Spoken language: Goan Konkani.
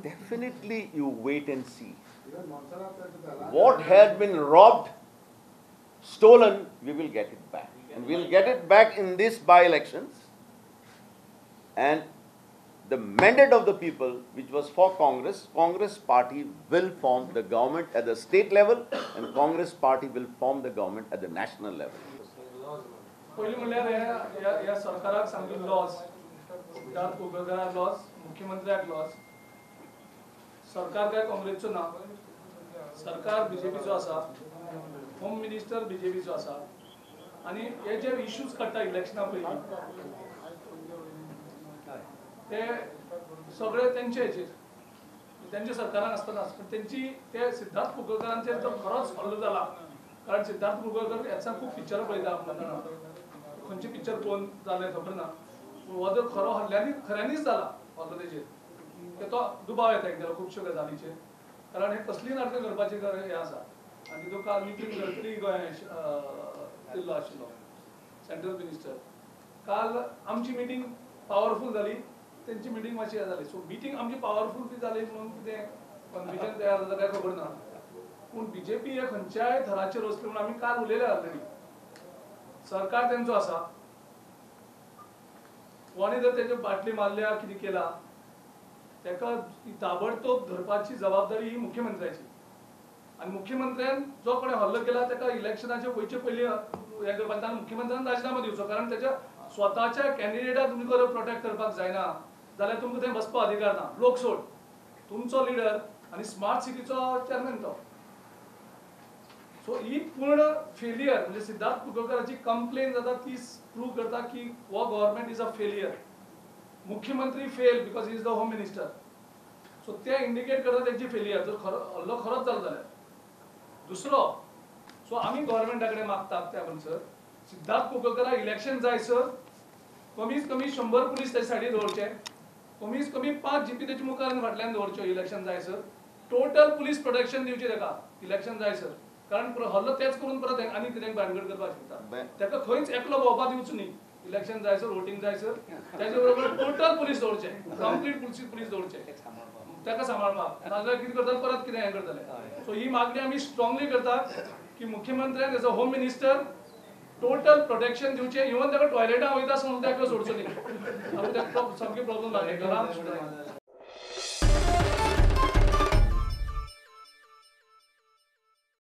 Definitely you wait and see. What had been robbed, stolen, we will get it back. And we'll get it back in this by-elections. And the mandate of the people, which was for Congress, Congress party will form the government at the state level and Congress party will form the government at the national level. पयलीं म्हणल्यार ह्या सरकाराक सामकी लॉस, सिद्धार्थ कुंकळकराक लॉस, मुख्यमंत्र्याक लॉस. सरकार काय काँग्रेसचो ना, सरकार बीजेपीचो आसा, होम मिनिस्टर बीजेपीचो आसा. आनी हे जे इश्यूज काडटा इलेक्शना पयलीं ते सगळे तेंचे हेचेर, तेंच्या सरकारान आसतनाच. पण तेंची ते सिद्धार्थ कुंकळकरांचेर जो खरोच हल्लो जाला, कारण सिद्धार्थ कुंकळकर हेचा खूब पिक्चरां पळयता आपल्या जाणा, खंयचे पिक्चर पळोवन जालें खबर ना, पूण हो जर खरो हल्ल्यांनी खऱ्यांनीच जाला हल्लो तेजेर, ते तो दुबाव येता एकदा खुबश्यो गजालीचेर. कारण हे कसलीय नाटकां करपाची हें आसा. आनी तितून काल नितीन गडकरी गोंय इल्लो आशिल्लो सेंट्रल मिनिस्टर, काल आमची मिटींग पावरफूल जाली, तेंची मिटींग मातशी हें जाली. सो मिटींग आमची पावरफूल बी जाली म्हणून कितें कन्फ्युजन तयार जाता काय खबर ना. पूण बीजेपी हे खंयच्याय थराचेर वचली म्हणून आमी काल उलयले ऑलरेडी. सरकार तेंचो आसा, कोणी जर तेजे बाटली मारल्या कितें केला तेका ताबडतोब धरपाची जबाबदारी ही मुख्यमंत्र्याची. आनी मुख्यमंत्र्यान जो कोणे हल्लो केला तेका इलेक्शनाचे वयचे पयलीं हें करपाक जाय. मुख्यमंत्र्यान राजिनामो दिवचो, कारण तेच्या स्वताच्या कॅन्डिडेटाक तुमकां जर प्रोटेक्ट करपाक जायना जाल्यार तुमकां थंय बसपाक अधिकार ना. लोक सोड, तुमचो लिडर आनी स्मार्ट सिटीचो चॅरमॅन तो. सो ही पूर्ण फेलियर म्हणजे सिद्धार्थ कुंकळकराची कंप्लेन जाता ती प्रूव करता की हो गव्हर्मेंट is a failure, मुख्यमंत्री fail because he is the home minister. So ते इंडिकेट करता तेंची फेलियर, जर खरो हल्लो खरोच जालो जाल्यार. दुसरो, सो आमी गव्हर्मेंटा कडेन मागतात त्या म्हणसर सिद्धार्थ कुंकळकराक इलेक्शन जाय सर कमीत कमी 100 पुलीस तेच्या सायडीन दवरचे, कमीत कमी 5 जीपी तेच्या मुखार आनी फाटल्यान दवरच्यो इलेक्शन जाय सर. टोटल पुलीस प्रोटेक्शन दिवचें तेका इलेक्शन जाय सर, कारण हल्लो तेच करून परत आनी कितें भानगड करपाक शकता. तेका खंयच एकलो भोंवपाक दिवचो न्ही. इलेक्शन जाय सर, वोटींग जाय सर, तेजे बरोबर टोटल पुलीस दवरचे, कंप्लीट पुलीस दवरचे तेका सांबाळपाक, नाजाल्यार कितें करतले परत कितें हें करतले. सो ही मागणी आमी स्ट्रॉंगली करतात की मुख्यमंत्र्यान as a home minister total protection दिवचें. इवन ताका टॉयलेटां वयता आसतना तेका सोडचो न्ही, ताका सामकी प्रॉब्लम जाली घरांत.